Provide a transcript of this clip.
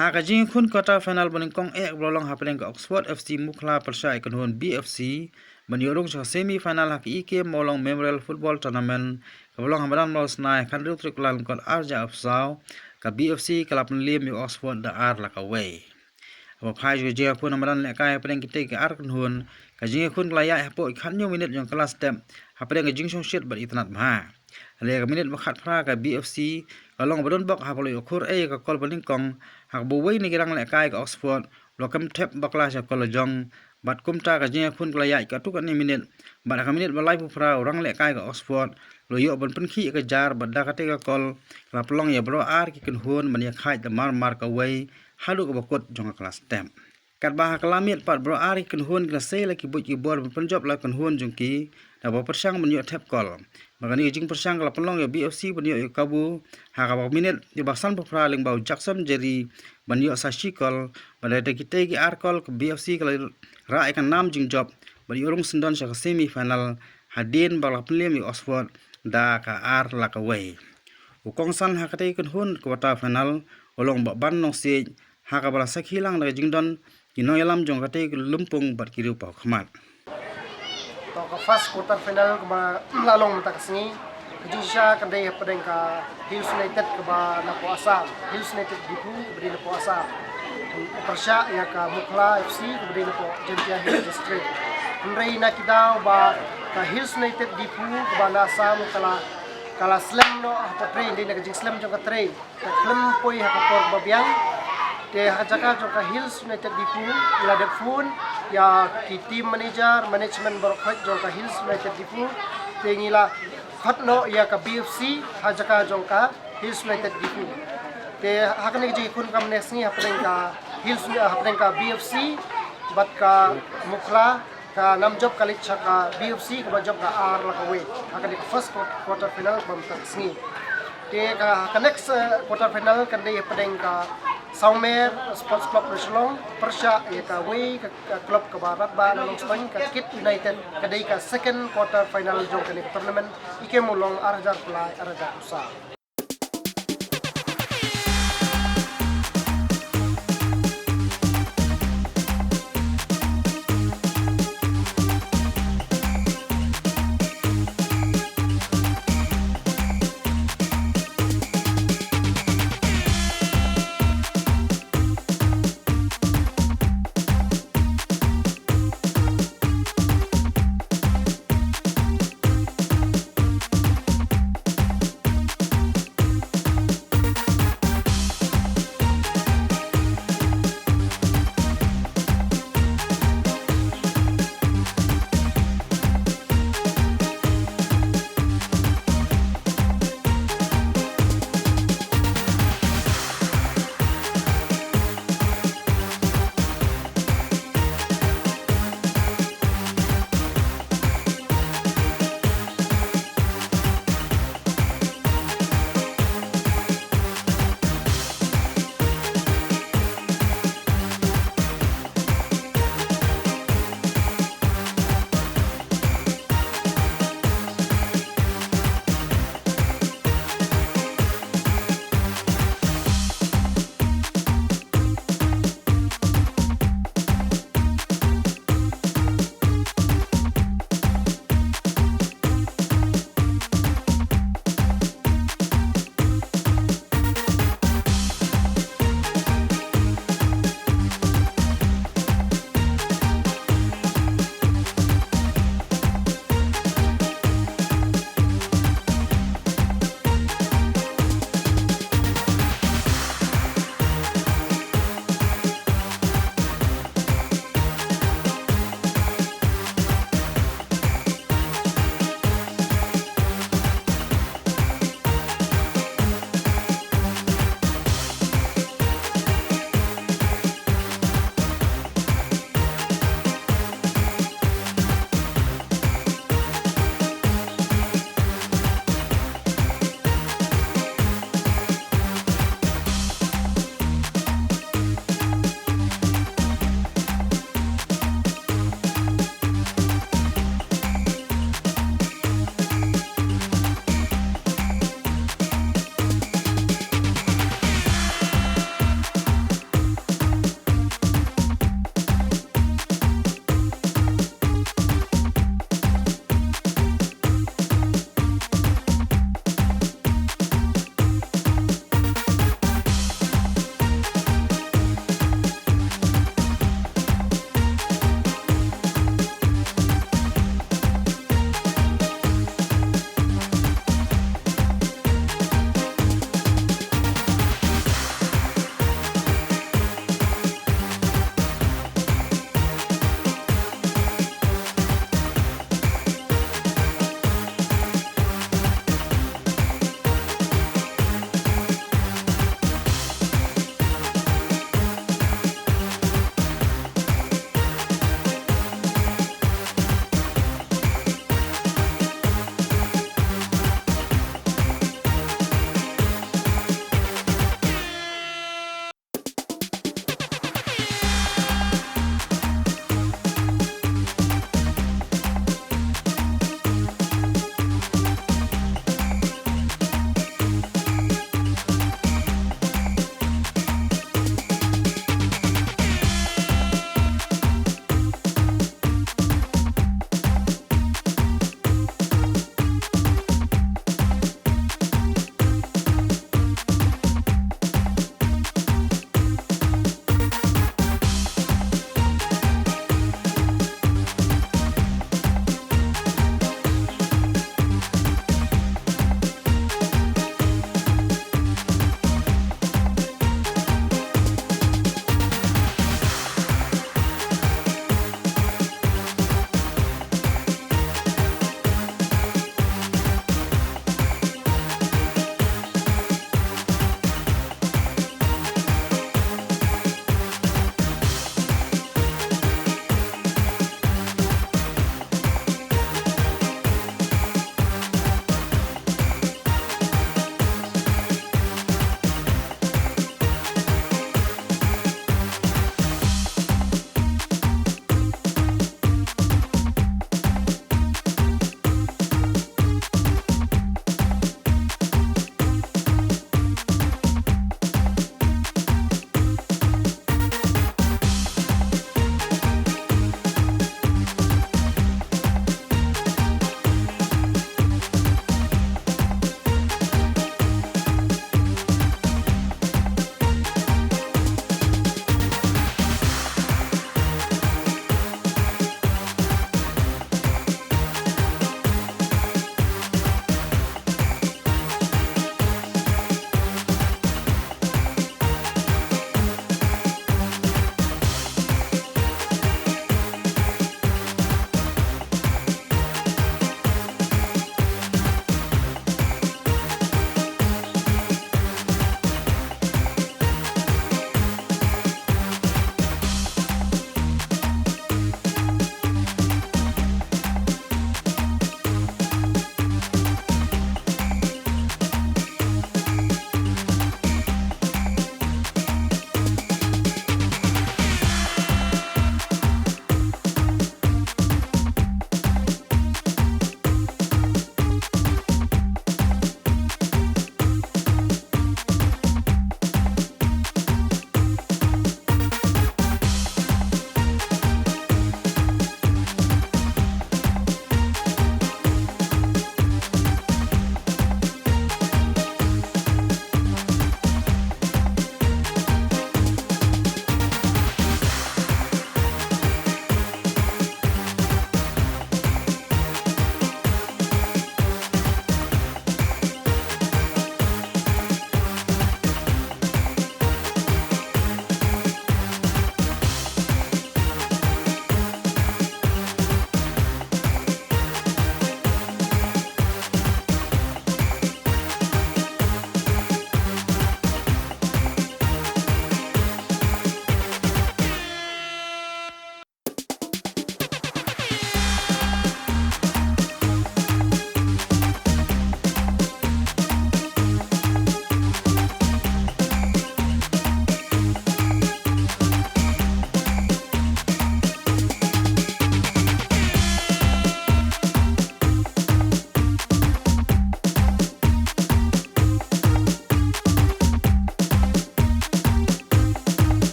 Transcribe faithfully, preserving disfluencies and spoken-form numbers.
Ha ka jingïakhun quarter final ba nyngkong eh ba la long hapdeng ka Oxford F C Mukhla pyrshah ïa ka Kynhun B F C ban ïoh rung sha ka semi final ha ka E K Mawlong Memorial Football Tournament kaba la long ha madan Mawsnai, khathynriew tarik Kyllalyngkot arhajar arphew saw, ka B F C ka la pynliem ïa Oxford da ar la ka wei. Haba phai sha ka jingïakhun ha madan lehkai hapdeng kitei ki ar kynhun, ka jingïakhun ka la ïaid hapoh ki khathynñiew minit jong ka last step hapdeng ka jingshongshit bad itynnad bha. Hynrei ha ka minit ba khatphra ka B F C ka long ba don bok haba la ïoh khur ei ïa ka kol ba nyngkong, ha kaba uwei na ki ranglehkai ka Oxford u la kem thep bakla sha kol la jong, bad kumta ka jingïakhun ka la ïaid katto katne minit, bad ha ka minit ba laiphew phra u ranglehkai ka Oxford u la ïoh ban pynkhih ïa ka jar, bad da katei ka kol ka la pynlong ïa baroh ar ki kynhun ban ïakhaid da mar mar kawei haduh kaba kut jong ka last step. Katba ha ka la miet pat baroh ar ki kynhun ki la sei la ki buit ki bor ban pynjop la ki kynhun jong ki, da kaba pyrshang ban ïoh thep kol. Bad kane ka jingpyrshang ka la pynlong ïa B F C ban ïoh ïa ka kabu ha kaba ka minit ïa ba sanphew phra lyngba u Jackson Jerry ban ïoh sa shi kol. Bad da kitei ki ar kol ka B F C ka la rah ïa ka nam jingjop ban ïoh rung syndon sha ka semi final hadien ba la pynliem ïa Oxford da ka ar la ka wei. U kongsan ha katei ka kynhun quarter final u long Bah Ban Nongsiej, ha kaba la sakhi lang da ka jingdon ki nongïalam jong katei ka lympung bad ki riewpaw khmat. To, ka first quarter final kaba la long mynta ka sngi, ka jingshisha ka dei hapdeng ka Hills United kaba napoh Assam, Hills United Diphu kaba dei napoh Assam, u pyrshah ïa ka Mukhla F C kaba dei napoh Jaintia Hills District. Hynrei na ki daw ba ka Hills United Diphu kaba na Assam ka la, ka la slem noh hapoh trei, dei na ka jingslem jong ka trei, ka khlem poi ha ka por ba biang. Te ha ka jaka jong ka Hills United Diphu ngi la dep phone ïa ki team manager, management baroh khoit jong ka Hills United Diphu. Te ngi la khot noh ïa ka B F C ha jaka jong ka Hills United Diphu. Te ha kane ka jingïakhun kamne sngi hapdeng ka Hills, hapdeng ka B F C bad ka Mukhla, ka nam jop ka leit sha ka B F C kaba jop da ar la ka wei ha kane ka first quar-, quarter final ba mynta ka sngi. Te ka, ka next, eh, quarter final kan dei hapdeng ka Sawmer Sports Club na Shillong pyrshah ïa kawei ka, ka club kaba radbah na Nongstoiñ, ka Kit United, ka dei ka second quarter final jong kane ka tournament E K Mawlong arhajar arphew lai arhajar arphew saw.